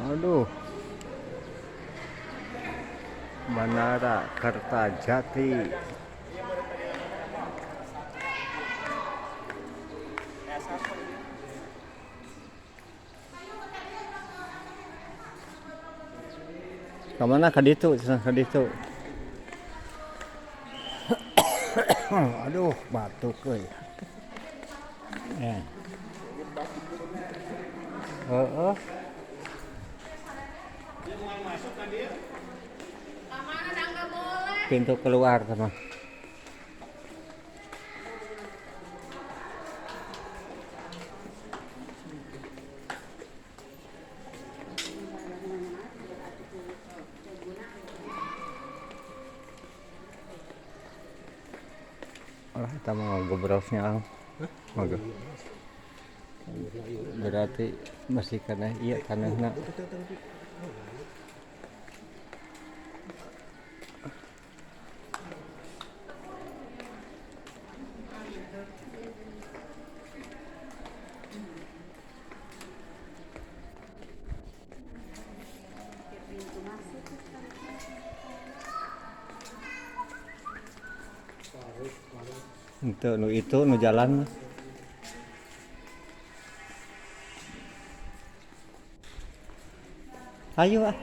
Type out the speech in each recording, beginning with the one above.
Aduh. Bandara Kertajati. Kemana ka ditu? Cenah ka ditu. Aduh, batuk euy. Eh. Heeh. Pintu keluar sama. Alah, eta mah ngobrolnya ah. Moga. Berarti masih kena iya tanahna. Itu nu itu nu jalan mah. Ayo ah.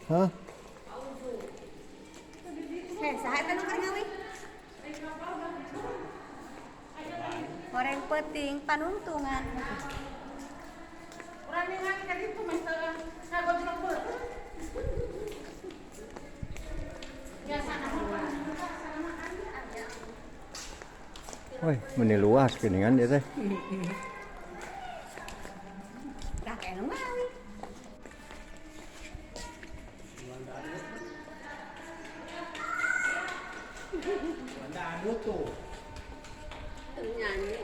Hah? Saha eta nu keur ngawi? Goreng peuting panuntungan. Urang ningali ka ditu mah teu ngagojlok beuteung. Biasana mah sana mah aya. Woi, meni luas geuningan ieu teh. Tah kayak nu ngawi. Teu nyanyi.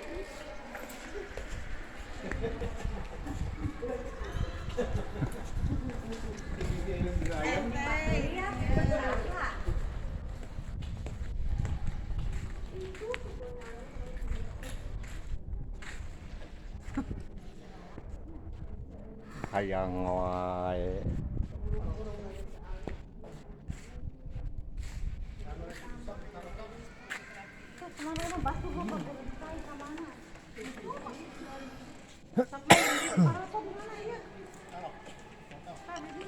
Iya, saha? Hayang wae.